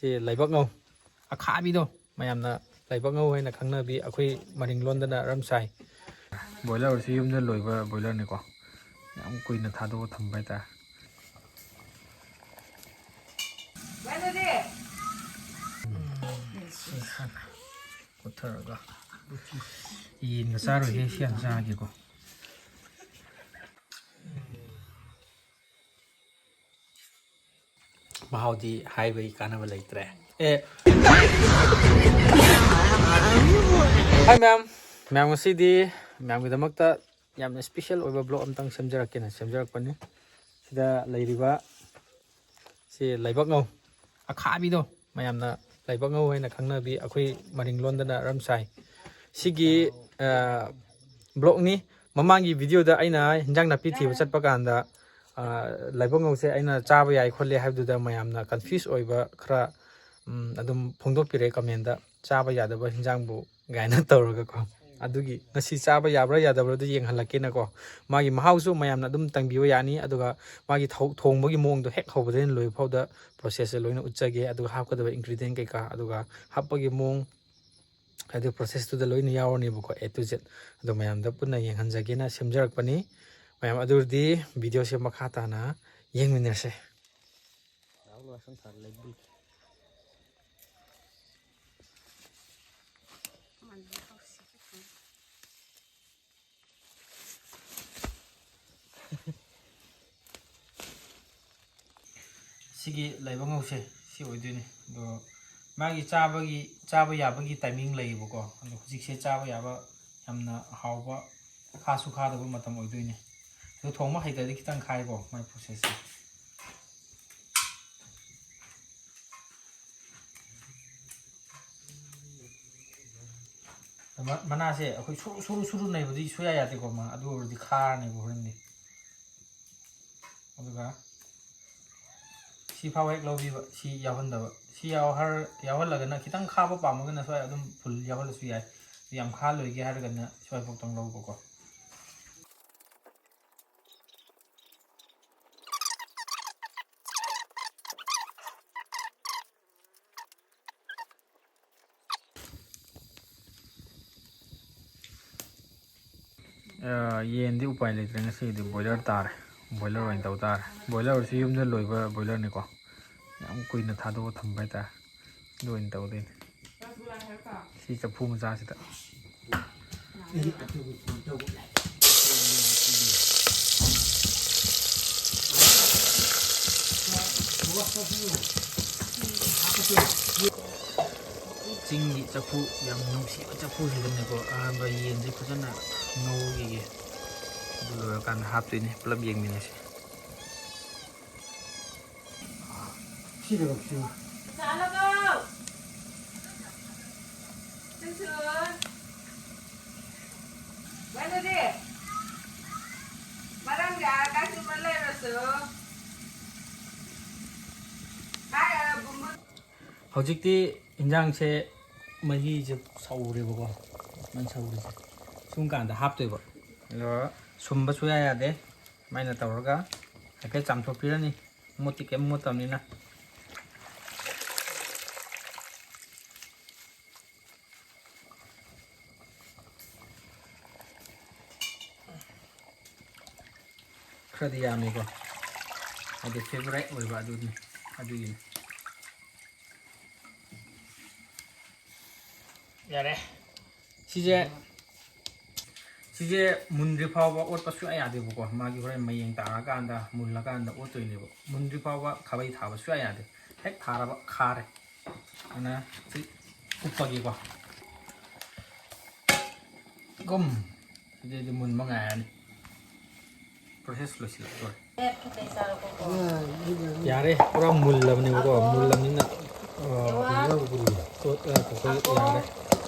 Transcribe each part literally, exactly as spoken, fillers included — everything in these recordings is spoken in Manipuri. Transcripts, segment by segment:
ꯁꯤ ꯂꯩꯕꯥꯛꯉꯧ ꯑꯈꯥꯕꯤꯗꯣ, ꯃꯌꯥꯝꯅ ꯂꯩꯕꯥꯛꯉꯧ ꯍꯥꯏꯅ ꯈꯪꯅꯕꯤ, ꯑꯩꯈꯣꯏ ꯃꯔꯤꯡ ꯂꯣꯟꯗꯅ ꯔꯝꯁꯥꯏ꯫ ꯕꯣꯏꯂꯔꯁꯤ ꯌꯨꯝꯗ ꯂꯣꯏꯕ ꯕꯣꯏꯂꯔꯅꯤꯀꯣ, ꯌꯥꯝ ꯀꯨꯏꯅ ꯊꯥꯗꯣꯛꯑ ꯊꯝꯕ ꯍꯥꯏꯇꯥꯔꯦ꯫ ꯁꯤ ꯍꯥꯟꯅ ꯀꯣꯠꯊꯔꯒ, ꯌꯦꯟꯒ ꯆꯥꯔꯣꯏꯍꯦ, ꯁꯤ ꯍꯥꯟꯅ ꯆꯥꯔꯒꯦꯀꯣ꯫ ꯃꯍꯥꯎꯗꯤ ꯍꯥꯏꯕꯒꯤ ꯀꯥꯟꯅꯕ ꯂꯩꯇ꯭ꯔꯦ꯫ ꯑꯦ꯫ ꯍꯥꯏ ꯃꯌꯥꯝ, ꯃꯌꯥꯝ ꯉꯁꯤꯗꯤ ꯃꯌꯥꯝꯒꯤꯗꯃꯛꯇ ꯌꯥꯝꯅ ꯏꯁꯄꯤꯁꯦꯜ ꯑꯣꯏꯕ ꯕ꯭ꯂꯣꯛ ꯑꯝꯇꯪ ꯁꯦꯝꯖꯔꯛꯀꯦꯅ ꯁꯦꯝꯖꯔꯛꯄꯅꯤ꯫ ꯁꯤꯗ ꯂꯩꯔꯤꯕ ꯁꯤ ꯂꯩꯕꯥꯛꯉꯧ ꯑꯈꯥꯕꯤꯗꯣ, ꯃꯌꯥꯝꯅ ꯂꯩꯕꯥꯛꯉꯧ ꯍꯥꯏꯅ ꯈꯪꯅꯕꯤ, ꯑꯩꯈꯣꯏ ꯃꯔꯤꯡ ꯂꯣꯟꯗꯅ ꯔꯝꯁꯥꯏ꯫ ꯁꯤꯒꯤ, ꯑ, ꯕ꯭ꯂꯣꯛꯅꯤ꯫ ꯃꯃꯥꯡꯒꯤ ꯚꯤꯗꯤꯑꯣꯗ ꯑꯩꯅ ꯍꯤꯟꯖꯥꯡ ꯅꯥꯄꯤ ꯊꯤꯕ ꯆꯠꯄ ꯀꯥꯟꯗ, ꯑ, ꯂꯩꯕꯥꯛꯉꯧꯁꯦ ꯑꯩꯅ ꯆꯥꯕ ꯌꯥꯏ ꯈꯣꯠꯂꯦ ꯍꯥꯏꯕꯗꯨꯗ ꯃꯌꯥꯝꯅ ꯀꯟꯐ꯭ꯌꯨꯁ ꯑꯣꯏꯕ ꯈꯔ, ꯎꯝ, ꯑꯗꯨꯝ ꯐꯣꯡꯗꯣꯛꯄꯤꯔꯛꯑꯦ ꯀꯃꯦꯟꯗ, "ꯆꯥꯕ ꯌꯥꯗꯕ ꯍꯤꯟꯖꯥꯡꯕꯨ?" ꯀꯥꯏꯅ ꯇꯧꯔꯒꯀꯣ꯫ ꯑꯗꯨꯒꯤ ꯉꯁꯤ ꯆꯥꯕ ꯌꯥꯕ꯭ꯔꯥ ꯌꯥꯗꯕ꯭ꯔꯥꯗꯨ ꯌꯦꯡꯍꯜꯂꯛꯀꯦꯅꯀꯣ꯫ ꯃꯥꯒꯤ ꯃꯍꯥꯎꯁꯨ ꯃꯌꯥꯝꯅ ꯑꯗꯨꯝ ꯇꯪꯕꯤꯕ ꯌꯥꯅꯤ꯫ ꯑꯗꯨꯒ ꯃꯥꯒꯤ ꯊꯧ-, ꯊꯣꯡꯕꯒꯤ ꯃꯑꯣꯡꯗꯣ ꯍꯦꯛ ꯍꯧꯕꯗꯒꯤꯅ ꯂꯣꯏꯕ ꯐꯥꯎꯗ ꯄ꯭ꯔꯣꯁꯦꯁꯁꯦ ꯂꯣꯏꯅ ꯎꯠꯆꯒꯦ꯫ ꯑꯗꯨꯒ ꯍꯥꯞꯀꯗꯕ ꯏꯟꯒ꯭ꯔꯤꯗꯤꯌꯦꯟ ꯀꯩꯀꯥ, ꯑꯗꯨꯒ ꯍꯥꯞꯄꯒꯤ ꯃꯑꯣꯡ, ꯍꯥꯏꯗꯤ ꯄ꯭ꯔꯣꯁꯦꯁꯇꯨꯗ ꯂꯣꯏꯅ ꯌꯥꯎꯔꯅꯦꯕꯀꯣ, A to Z꯫ ꯑꯗꯣ ꯃꯌꯥꯝꯗ ꯄꯨꯟꯅ ꯌꯦꯡꯍꯟꯖꯒꯦꯅ ꯁꯦꯝꯖꯔꯛꯄꯅꯤ꯫ ꯃꯌꯥꯝ ꯑꯗꯨ ꯑꯣꯏꯔꯗꯤ ꯚꯤꯗꯤꯑꯣꯁꯦ ꯃꯈꯥ ꯇꯥꯅ ꯌꯦꯡꯃꯤꯟꯅꯔꯁꯦ꯫ ꯁꯤꯒꯤ ꯂꯩꯕꯥꯛꯉꯧꯁꯦ ꯁꯤ ꯑꯣꯏꯗꯣꯏꯅꯦ꯫ ꯑꯗꯣ ꯃꯥꯒꯤ ꯆꯥꯕꯒꯤ, ꯆꯥꯕ ꯌꯥꯕꯒꯤ ꯇꯥꯏꯃꯤꯡ ꯂꯩꯌꯦꯕꯀꯣ꯫ ꯑꯗꯣ ꯍꯧꯖꯤꯛꯁꯦ ꯆꯥꯕ ꯌꯥꯕ ꯌꯥꯝꯅ ꯍꯥꯎꯕ, ꯈꯥꯁꯨ ꯈꯥꯗꯕ ꯃꯇꯝ ꯑꯣꯏꯗꯣꯏꯅꯦ꯫ ꯑꯗꯣ ꯊꯣꯡꯕ ꯍꯩꯇ꯭ꯔꯗꯤ ꯈꯤꯇꯪ ꯈꯥꯏꯀꯣ ꯃꯥꯏ ꯄ꯭ꯔꯣꯁꯦꯁꯁꯦ꯫ ꯃ-, ꯃꯅꯥꯁꯦ ꯑꯩꯈꯣꯏ ꯁꯨꯔꯨ ꯁꯨꯔꯨ ꯁꯨꯔꯨ ꯅꯩꯕꯗꯤ ꯁꯨꯡꯌꯥ ꯌꯥꯗꯦꯀꯣ, ꯃꯥ ꯑꯗꯨ ꯑꯣꯏꯔꯗꯤ ꯈꯥꯔꯅꯦꯕ ꯍꯣꯔꯦꯟꯗꯤ꯫ ꯑꯗꯨꯒ ꯁꯤ ꯐꯥꯎ ꯍꯦꯛ ꯂꯧꯕꯤꯕ, ꯁꯤ ꯌꯥꯎꯍꯟꯗꯕ꯫ ꯁꯤ ꯌꯥꯎꯍꯜ-, ꯌꯥꯎꯍꯜꯂꯒꯅ ꯈꯤꯇꯪ ꯈꯥꯕ ꯄꯥꯝꯃꯒꯅ ꯁ꯭ꯋꯥꯏ ꯑꯗꯨꯝ ꯐꯨꯜ ꯌꯥꯎꯍꯜꯂꯁꯨ ꯌꯥꯏ꯫ ꯌꯥꯝ ꯈꯥꯍꯜꯂꯣꯏꯒꯦ ꯍꯥꯏꯔꯒꯅ ꯁ꯭ꯋꯥꯏꯐꯥꯎꯇꯪ ꯂꯧꯕꯀꯣ꯫ ꯑ, ꯌꯦꯟꯗꯤ ꯎꯄꯥꯏ ꯂꯩꯇ꯭ꯔꯦ, ꯉꯁꯤꯒꯤꯗꯤ ꯕꯣꯏꯂꯔ ꯇꯥꯔꯦ꯫ ꯕꯣꯏꯂꯔ ꯑꯣꯏꯅ ꯇꯧ ꯇꯥꯔꯦ꯫ ꯕꯣꯏꯂꯔ ꯑꯣꯏꯔꯁꯨ ꯌꯨꯝꯗ ꯂꯣꯏꯕ ꯕꯣꯏꯂꯔꯅꯤꯀꯣ, ꯌꯥꯝ ꯀꯨꯏꯅ ꯊꯥꯗꯣꯛꯑ ꯊꯝꯕ ꯍꯥꯏꯇꯥꯔꯦ꯫ ꯑꯗꯨ ꯑꯣꯏꯅ ꯇꯧꯗꯣꯏꯅꯤ꯫ ꯁꯤ ꯆꯐꯨ ꯃꯆꯥꯁꯤꯗ꯫ ꯆꯤꯡꯒꯤ ꯆꯐꯨ, ꯌꯥꯝ ꯅꯨꯡꯁꯤꯕ ꯆꯐꯨꯁꯤꯗꯅꯦꯀꯣ ꯑꯍꯥꯟꯕ ꯌꯦꯟꯁꯦ ꯐꯖꯅ ꯉꯧꯈꯤꯒꯦ꯫ ꯑꯗꯨ ꯂꯣꯏꯔꯀꯥꯟꯗ ꯍꯥꯞꯇꯣꯏꯅꯦ꯫ ꯄꯨꯂꯞ ꯌꯦꯡꯃꯤꯟꯅꯁꯤ꯫ ꯁꯤꯗ ꯂꯧꯁꯤꯔꯣ? ꯍꯧꯖꯤꯛꯇꯤ ꯏꯟꯖꯥꯡꯁꯦ ꯃꯍꯤꯁꯦ ꯁꯧꯔꯦꯕꯀꯣ, ꯁꯨꯃꯥꯏꯅ ꯁꯧꯔꯤꯁꯦ ꯁꯨꯝ ꯀꯥꯟꯗ ꯍꯥꯞꯇꯣꯏꯕ꯫ ꯑꯗꯣ ꯁꯨꯝꯕ ꯁꯨꯌꯥ ꯌꯥꯗꯦ꯫ ꯁꯨꯃꯥꯏꯅ ꯇꯧꯔꯒ ꯍꯥꯏꯐꯦꯠ ꯆꯥꯝꯊꯣꯛꯄꯤꯔꯅꯤ, ꯃꯣꯠꯇꯤ ꯀꯩꯝ ꯃꯣꯠꯇꯕꯅꯤꯅ꯫ ꯈꯔꯗꯤ ꯌꯥꯝꯃꯤꯀꯣ, ꯍꯥꯏꯗꯤ ꯐꯦꯚꯣꯔꯥꯏꯠ ꯑꯣꯏꯕ ꯑꯗꯨꯅꯤ, ꯑꯗꯨꯒꯤꯅꯤ꯫ ꯌꯥꯔꯦ꯫ ꯁꯤꯁꯦ, ꯁꯤꯁꯦ ꯃꯨꯟꯗ꯭ꯔꯤ ꯐꯥꯎꯕ ꯑꯣꯠꯄ ꯁꯨꯡꯌꯥ ꯌꯥꯗꯦꯕꯀꯣ꯫ ꯃꯥꯒꯤ ꯍꯣꯔꯦꯟ ꯃꯌꯦꯡ ꯇꯥꯔꯀꯥꯟꯗ, ꯃꯨꯜꯂꯀꯥꯟꯗ ꯑꯣꯠꯇꯣꯏꯅꯦꯕ꯫ ꯃꯨꯟꯗ꯭ꯔꯤ ꯐꯥꯎꯕ ꯈꯥꯕꯩ ꯊꯥꯕ ꯁꯨꯡꯌꯥ ꯌꯥꯗꯦ꯫ ꯍꯦꯛ ꯊꯥꯔꯕ ꯈꯥꯔꯦ꯫ ꯑꯗꯨꯅ ꯁꯤ ꯀꯨꯞꯄꯒꯦꯀꯣ꯫ ꯒꯨꯝ꯫ ꯁꯤꯗꯩꯗꯤ ꯃꯨꯟꯕ ꯉꯥꯏꯔꯅꯤ꯫ ꯄ꯭ꯔꯣꯁꯦꯁ ꯂꯣꯏꯁꯤꯜꯂꯛꯇꯣꯔꯦ꯫ ꯌꯥꯔꯦ, ꯄꯨꯔꯥ ꯃꯨꯜꯂꯕꯅꯦꯕꯀꯣ꯫ ꯃꯨꯜꯂꯕꯅꯤꯅ, ꯑ, ꯑꯣꯠ-, ꯑ, ꯀꯩꯅꯣ ꯌꯥꯔꯦ,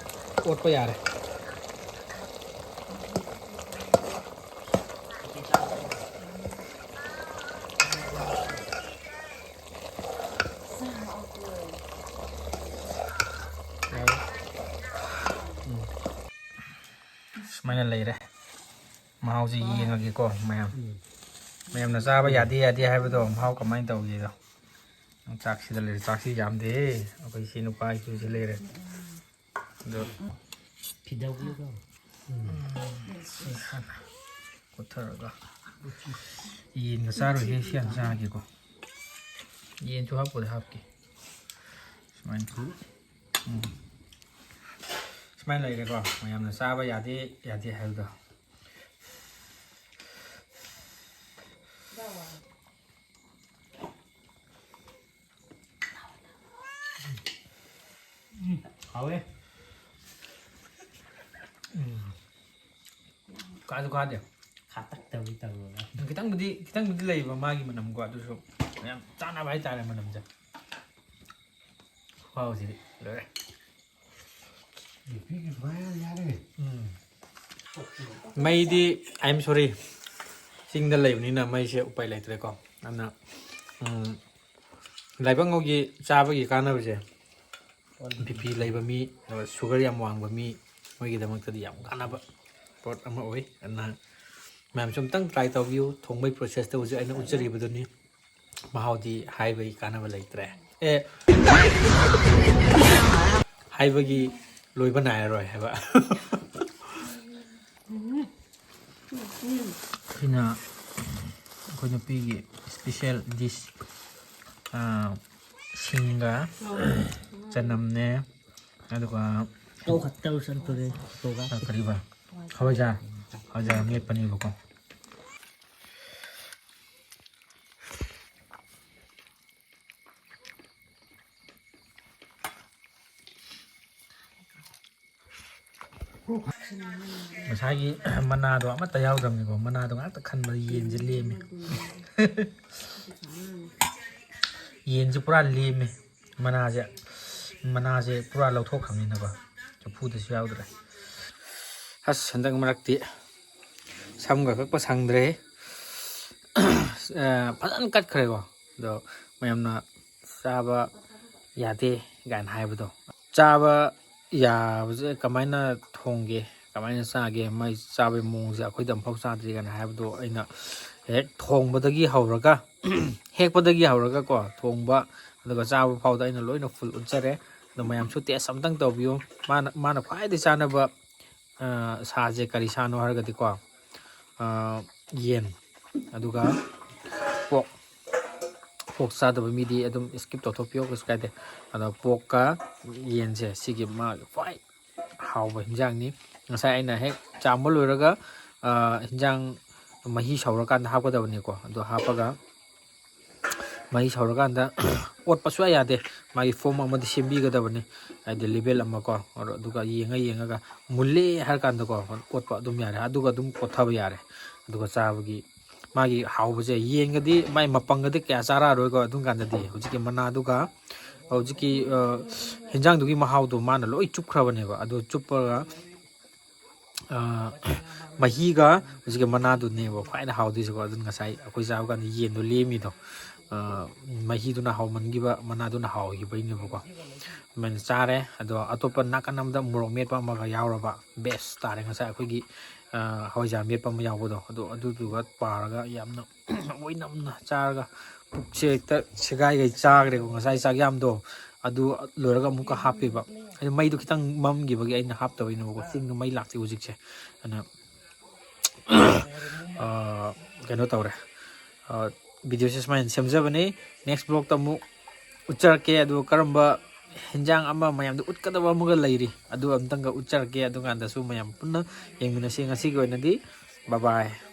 ꯑꯣꯠꯄ ꯌꯥꯔꯦ꯫ ꯁꯨꯃꯥꯏꯅ ꯂꯩꯔꯦ꯫ ꯃꯍꯥꯎꯁꯦ ꯌꯦꯡꯉꯒꯦꯀꯣ ꯃꯌꯥꯝ꯫ ꯃꯌꯥꯝꯅ ꯆꯥꯕ ꯌꯥꯗꯦ ꯌꯥꯗꯦ ꯍꯥꯏꯕꯗꯣ ꯃꯍꯥꯎ ꯀꯃꯥꯏꯅ ꯇꯧꯒꯦꯗꯣ꯫ ꯆꯥꯛꯁꯤꯗ ꯂꯩꯔꯦ꯫ ꯆꯥꯛꯁꯤ ꯌꯥꯝꯗꯦꯍꯦ꯫ ꯑꯩꯈꯣꯏ ꯁꯤ ꯅꯨꯄꯥ ꯏꯁꯨꯁꯤ ꯂꯩꯔꯦ꯫ ꯑꯗꯣ ꯐꯤꯗꯧꯒꯤꯀꯣ꯫ ꯁꯤ ꯍꯥꯟꯅ ꯀꯣꯠꯊꯔꯒ ꯌꯦꯟꯒ ꯆꯥꯔꯣꯏꯍꯦ, ꯁꯤ ꯌꯥꯝ ꯆꯥꯒꯦꯀꯣ꯫ ꯌꯦꯟꯁꯨ ꯍꯥꯞꯄꯨꯗꯤ ꯍꯥꯞꯀꯦ꯫ ꯁꯨꯃꯥꯏꯅ꯫ ꯎꯝ꯫ ꯁꯨꯃꯥꯏꯅ ꯂꯩꯔꯦꯀꯣ, ꯃꯌꯥꯝꯅ ꯆꯥꯕ ꯌꯥꯗꯦ, ꯌꯥꯗꯦ ꯍꯥꯏꯕꯗꯣ꯫ ꯎꯝ, ꯍꯥꯎꯋꯦ꯫ ꯎꯝ꯫ ꯀꯥꯁꯨ ꯀꯥꯗꯦ꯫ ꯈꯥꯇꯛ ꯇꯧꯏ ꯇꯧꯔꯒ꯫ ꯈꯤꯇꯪꯕꯨꯗꯤ, ꯈꯤꯇꯪꯕꯨꯗꯤ ꯂꯩꯕ ꯃꯥꯒꯤ ꯃꯅꯝꯀꯣ, ꯑꯗꯨꯁꯨ ꯌꯥꯝ ꯆꯥꯟꯅꯕ ꯍꯥꯏꯇꯥꯔꯦ ꯃꯅꯝꯁꯦ꯫ ꯈꯨꯍꯥꯎꯁꯤꯗꯤ ꯂꯣꯏꯔꯦ꯫ ꯅꯨꯄꯤꯒꯤ ꯁꯨꯃꯥꯏꯅ ꯌꯥꯔꯦ꯫ ꯎꯝ꯫ ꯃꯩꯗꯤ, I am sorry, ꯆꯤꯡꯗ ꯂꯩꯕꯅꯤꯅ ꯃꯩꯁꯦ ꯎꯄꯥꯏ ꯂꯩꯇ꯭ꯔꯦꯀꯣ꯫ ꯑꯗꯨꯅ, ꯎꯝ, ꯂꯥꯏꯕꯛ ꯉꯧꯒꯤ ꯆꯥꯕꯒꯤ ꯀꯥꯟꯅꯕꯁꯦ, ꯕꯤ ꯄꯤ ꯂꯩꯕ ꯃꯤ, ꯑꯗꯨꯒ ꯁꯨꯒꯔ ꯌꯥꯝ ꯋꯥꯡꯕ ꯃꯤ, ꯃꯣꯏꯒꯤꯗꯃꯛꯇꯗꯤ ꯌꯥꯝ ꯀꯥꯟꯅꯕ ꯄꯣꯠ ꯑꯃ ꯑꯣꯏ꯫ ꯑꯗꯨꯅ ꯃꯌꯥꯝꯁꯨ ꯑꯝꯇꯪ try ꯇꯧꯕꯤꯌꯨ꯫ ꯊꯣꯡꯕꯒꯤ process ꯇ ꯍꯧꯖꯤꯛ ꯑꯩꯅ ꯎꯠꯆꯔꯤꯕꯗꯨꯅꯤ꯫ ꯃꯍꯥꯎꯗꯤ ꯍꯥꯏꯕꯒꯤ ꯀꯥꯟꯅꯕ ꯂꯩꯇ꯭ꯔꯦ꯫ ꯑꯦ, ꯍꯥꯏꯕꯒꯤ ꯂꯣꯏꯕ ꯅꯥꯏꯔꯔꯣꯏ ꯍꯥꯏꯕ꯫ ꯁꯤꯅ ꯑꯩꯈꯣꯏ ꯅꯨꯄꯤꯒꯤ special dish, ꯑꯥ, ꯁꯤꯡꯒ ꯆꯅꯝꯅꯦ, ꯑꯗꯨꯒ ꯇꯧ ꯈꯛ ꯇꯧ ꯁꯟ ꯇꯨꯔꯦ ꯇꯧꯒ꯫ ꯑ, ꯀꯔꯤꯕ? ꯍꯋꯥꯏꯖꯥꯔ꯫ ꯍꯋꯥꯏꯖꯥꯔ ꯃꯦꯠꯄꯅꯦꯕꯀꯣ꯫ ꯉꯁꯥꯏꯒꯤ ꯃꯅꯥꯗꯣ ꯑꯃꯠꯇ ꯌꯥꯎꯗꯕꯅꯤꯀꯣ꯫ ꯃꯅꯥꯗꯣ ꯉꯥꯛꯇ ꯈꯟꯕꯗ ꯌꯦꯟꯁꯦ ꯂꯦꯝꯃꯦ꯫ ꯌꯦꯟꯁꯦ ꯄꯨꯔꯥ ꯂꯦꯝꯃꯦ꯫ ꯃꯅꯥꯁꯦ, ꯃꯅꯥꯁꯦ ꯄꯨꯔꯥ ꯂꯧꯊꯣꯛꯈ꯭ꯔꯕꯅꯤꯅꯀꯣ꯫ ꯆꯐꯨꯗꯁꯨ ꯌꯥꯎꯗ꯭ꯔꯦ꯫ ꯑꯁ, ꯍꯟꯗꯛ ꯃꯔꯛꯇꯤ ꯁꯝꯒ ꯀꯛꯄ ꯁꯪꯗ꯭ꯔꯦ꯫ ꯑ, ꯐꯖꯅ ꯀꯠꯈ꯭ꯔꯦꯀꯣ꯫ ꯑꯗꯣ ꯃꯌꯥꯝꯅ ꯆꯥꯕ ꯌꯥꯗꯦ ꯀꯥꯏꯅ ꯍꯥꯏꯕꯗꯣ꯫ ꯆꯥꯕ ꯌꯥꯕꯁꯦ ꯀꯃꯥꯏꯅ ꯊꯣꯡꯒꯦ, ꯀꯃꯥꯏꯅ ꯆꯥꯒꯦ, ꯃꯥꯏ ꯆꯥꯕꯒꯤ ꯃꯑꯣꯡꯁꯦ ꯑꯩꯈꯣꯏꯗꯤ ꯑꯃꯨꯛꯐꯥꯎ ꯆꯥꯗ꯭ꯔꯤ ꯀꯥꯏꯅ ꯍꯥꯏꯕꯗꯣ ꯑꯩꯅ ꯍꯦꯛ ꯊꯣꯡꯕꯗꯒꯤ ꯍꯧꯔꯒ, ꯍꯦꯛꯄꯗꯒꯤ ꯍꯧꯔꯒꯀꯣ, ꯊꯣꯡꯕ ꯑꯗꯨꯒ ꯆꯥꯕ ꯐꯥꯎꯗ ꯑꯩꯅ ꯂꯣꯏꯅ full ꯎꯠꯆꯔꯦ꯫ ꯑꯗꯣ ꯃꯌꯥꯝꯁꯨ taste ꯑꯝꯇꯪ ꯇꯧꯕꯤꯌꯨ꯫ ꯃꯥꯅ, ꯃꯥꯅ ꯈ꯭ꯋꯥꯏꯗꯒꯤ ꯆꯥꯅꯕ ꯑ, ꯁꯥꯁꯦ ꯀꯔꯤ ꯁꯥꯅꯣ ꯍꯥꯏꯔꯒꯗꯤꯀꯣ, ꯑ, ꯌꯦꯟ, ꯑꯗꯨꯒ ꯄꯣꯛ꯫ ꯄꯣꯛ ꯆꯥꯗꯕ ꯃꯤꯗꯤ ꯑꯗꯨꯝ skip ꯇꯧꯊꯣꯛꯄꯤꯌꯣ, ꯀꯩꯁꯨ ꯀꯥꯏꯗꯦ꯫ ꯑꯗꯣ ꯄꯣꯛꯀ ꯌꯦꯟꯁꯦ, ꯁꯤꯒꯤ ꯃꯥꯒꯤ ꯈ꯭ꯋꯥꯏ ꯍꯥꯎꯕ ꯍꯤꯟꯖꯥꯡꯅꯤ꯫ ꯉꯁꯥꯏ ꯑꯩꯅ ꯍꯦꯛ ꯆꯥꯝꯕ ꯂꯣꯏꯔꯒ, ꯑ, ꯍꯤꯟꯖꯥꯡ ꯃꯍꯤ ꯁꯧꯔꯀꯥꯟꯗ ꯍꯥꯞꯀꯗꯕꯅꯤꯀꯣ꯫ ꯑꯗꯣ ꯍꯥꯞꯄꯒ ꯃꯍꯤ ꯁꯧꯔꯀꯥꯟꯗ ꯑꯣꯠꯄ ꯁꯨꯡꯌꯥ ꯌꯥꯗꯦ꯫ ꯃꯥꯒꯤ form ꯑꯃꯗꯤ ꯁꯦꯝꯕꯤꯒꯗꯕꯅꯤ, ꯍꯥꯏꯗꯤ level ꯑꯃ ꯀꯣ꯫ ꯑꯗꯨꯒ ꯌꯦꯡꯉ ꯌꯦꯡꯉꯒ ꯃꯨꯜꯂꯦ ꯍꯥꯏꯔ ꯀꯥꯟꯗꯀꯣ ꯑꯣꯠꯄ ꯑꯗꯨꯝ ꯌꯥꯔꯦ, ꯑꯗꯨꯒ ꯑꯗꯨꯝ ꯀꯣꯠꯊꯕ ꯌꯥꯔꯦ꯫ ꯑꯗꯨꯒ ꯆꯥꯕꯒꯤ ꯃꯥꯒꯤ ꯍꯥꯎꯕꯁꯦ, ꯌꯦꯟꯒꯗꯤ ꯃꯥꯏ ꯃꯄꯪꯒꯗꯤ ꯀꯌꯥ ꯆꯥꯔꯛꯑꯔꯣꯏꯀꯣ꯫ ꯑꯗꯨꯝ ꯀꯥꯟꯗꯗꯤ ꯍꯧꯖꯤꯛꯀꯤ ꯃꯅꯥꯗꯨꯒ ꯍꯧꯖꯤꯛꯀꯤ, ꯑ, ꯍꯤꯟꯖꯥꯡꯗꯨꯒꯤ ꯃꯍꯥꯎꯗꯣ ꯃꯥꯅ ꯂꯣꯏ ꯆꯨꯞꯈ꯭ꯔꯕꯅꯦꯕ꯫ ꯑꯗꯨ ꯆꯨꯞꯄꯒ, ꯑ, ꯃꯍꯤꯒ ꯍꯧꯖꯤꯛꯀꯤ ꯃꯅꯥꯗꯨꯅꯦꯕ ꯈ꯭ꯋꯥꯏꯗ ꯍꯥꯎꯗꯣꯏꯁꯦꯀꯣ꯫ ꯑꯗꯨꯅ ꯉꯁꯥꯏ ꯑꯩꯈꯣꯏ ꯆꯥꯕ ꯀꯥꯟꯗ ꯌꯦꯟꯗꯣ ꯂꯦꯝꯃꯤꯗꯣ, ꯑ, ꯃꯍꯤꯗꯨꯅ ꯍꯥꯎꯃꯟꯈꯤꯕ, ꯃꯅꯥꯗꯨꯅ ꯍꯥꯎꯈꯤꯕꯩꯅꯦꯕꯀꯣ꯫ ꯑꯗꯨꯃꯥꯏꯅ ꯆꯥꯔꯦ꯫ ꯑꯗꯣ ꯑꯇꯣꯞꯄ ꯅꯥꯀꯟ ꯑꯃꯗ ꯃꯣꯔꯣꯛ ꯃꯦꯠꯄ ꯑꯃꯒ ꯌꯥꯎꯔꯕ, best ꯇꯥꯔꯦ꯫ ꯉꯁꯥꯏ ꯑꯩꯈꯣꯏꯒꯤ, ꯑ, ꯍꯋꯥꯏꯖꯥꯔ ꯃꯦꯠꯄ ꯑꯃ ꯌꯥꯎꯕꯗꯣ, ꯑꯗꯣ ꯑꯗꯨꯗꯨꯒ ꯄꯥꯔꯒ ꯌꯥꯝꯅ ꯑꯣꯏꯅꯝꯅ ꯆꯥꯔꯒ ꯄꯨꯛꯁꯦ ꯍꯦꯛꯇ ꯁꯦꯒꯥꯏꯒꯩ ꯆꯥꯈ꯭ꯔꯦꯀꯣ ꯉꯁꯥꯏ ꯆꯥꯛ ꯌꯥꯝꯗꯣ꯫ ꯑꯗꯨ ꯂꯣꯏꯔꯒ ꯑꯃꯨꯛꯀ ꯍꯥꯞꯄꯦꯕ꯫ ꯑꯗꯨ ꯃꯩꯗꯣ ꯈꯤꯇꯪ ꯃꯝꯈꯤꯕꯒꯤ ꯑꯩꯅ ꯍꯥꯞꯇꯕꯩꯅꯦꯕꯀꯣ꯫ ꯆꯤꯡꯗ ꯃꯩ ꯂꯥꯛꯇꯦ ꯍꯧꯖꯤꯛꯁꯦ꯫ ꯑꯗꯨꯅ, ꯑ, ꯀꯩꯅꯣ ꯇꯧꯔꯦ꯫ ꯑ, videoꯁꯦ ꯁꯨꯃꯥꯏꯅ ꯁꯦꯝꯖꯕꯅꯦ꯫ Next vlogꯇ ꯑꯃꯨꯛ ꯎꯠꯆꯔꯛꯀꯦ꯫ ꯑꯗꯨꯒ ꯀꯔꯝꯕ ꯍꯤꯟꯖꯥꯡ ꯑꯃ ꯃꯌꯥꯝꯗ ꯎꯠꯀꯗꯕ ꯑꯃꯒ ꯂꯩꯔꯤ, ꯑꯗꯨ ꯑꯝꯇꯪꯒ ꯎꯠꯆꯔꯛꯀꯦ꯫ ꯑꯗꯨꯀꯥꯟꯗꯁꯨ ꯃꯌꯥꯝ ꯄꯨꯟꯅ ꯌꯦꯡꯃꯤꯟꯅꯁꯤ꯫ ꯉꯁꯤꯒꯤ ꯑꯣꯏꯅꯗꯤ bye bye꯫